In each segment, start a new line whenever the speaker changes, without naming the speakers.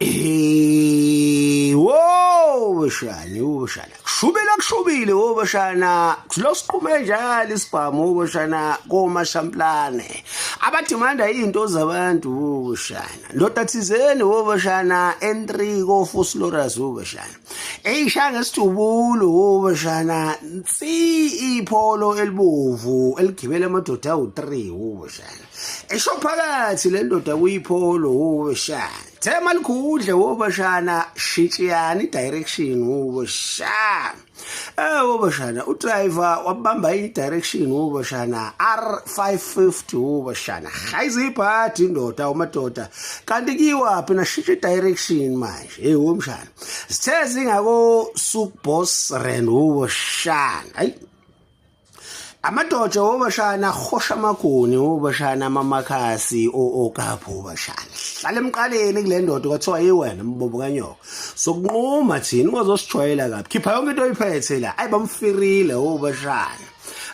Eh, wo bashana, wo bashana. Kushubile kushubile wo bashana. Kulosiqume njalo isibhamu wo bashana komashamplane. Abadimanda izinto zabantu wo bashana. Ndoda thizeni wo bashana entry ko Fosloras wo bashana. Eyishaya ngesidubulo wo bashana. Nsi ipholo elibovu eligibele amadoda awu3 wo bashana. Esho phakathi le ndoda kuyipholo wobashana. Thema likhudle wobashana shintshiyani direction wobashana. Eh wobashana udriver wabamba i-direction wobashana R550 wobashana. Hayiziphathi indoda umadoda. Kanti kiwaphi nashintsha i-direction manje. Hey womshana. Sithe singako Sukbos Rand wobashana. Hayi Amadoda obashana hosha amaguni obashana amamakhasi okapho obashana. Hlala emqaleni kule ndoda kwathiwa yiwena mbobo kanyoko. Sokunquma thina ungazosijwayela kabi. Khipha yonke into oyiphethe la. Ayi bamfirile obashana.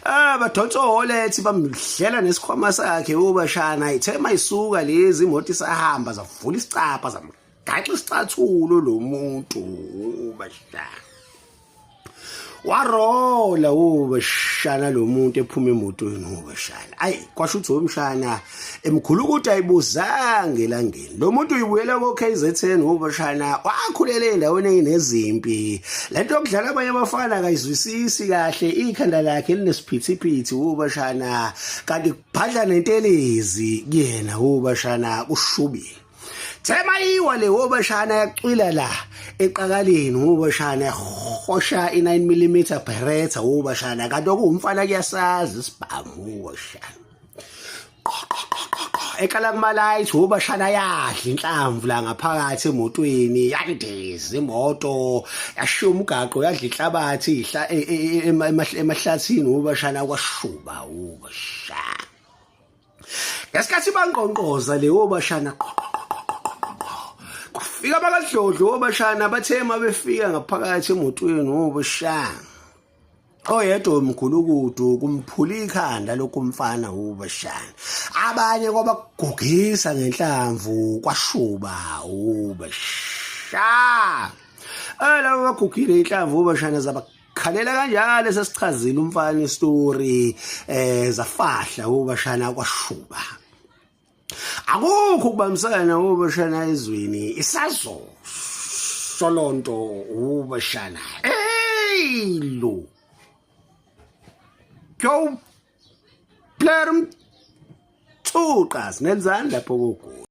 Ah badonsa oholethi bamdlela nesikhwama sakhe obashana. Ithe mayisuka lezi imoto isahamba zavula isicapha zamgaxa isicathulo lo muntu obashana. Warola ubeshana lo muntu ephuma emotweni ubeshana. Ayi kwasho ukuthi umshana emkhulu ukuthi ayibuzange elangeni. Lo muntu uyibuyela ko KZN ubeshana wakhulela endaweni enezimpi. Lento yokudlala abanye abafana akayizwisisi kahle ikhanda lakhe linesiphithiphithi ubeshana kanti kubhadla nentelezi kuyena ubeshana kushubile. Thema iwa le wobashana yacwila la eqakaleni wobashana hosha i9 mm Beretta wobashana kanti okuwumfana kuyasazi isibhamu wobashana ekala kumalayithi wobashana yadla inhlamvu la ngaphakathi emotweni yandiza imoto yashiya umgaqo yadla inhlabathi ihla e, e, e, emahlathini wobashana kwashuba wobashana Ngesikhathi bangqongqoza lewo bashana kwafika abakadlodlo obashana bathe uma befika ngaphakathi emotweni obashana oyedwa umgulukudu kumphula ikhanda lokumfana ubashana abanye kwabagugisa ngenhlamvu kwashuba ubashana laba bagugile inhlamvu ubashana zaba Khalela kanjalo sesichazile umfana istory eh zafahla ubashana kwashuba. Akukho ukubambisana ubashana ezweni isazo solonto ubashana. Hey lo. Go player mthuqa sinenzani lapho kogu.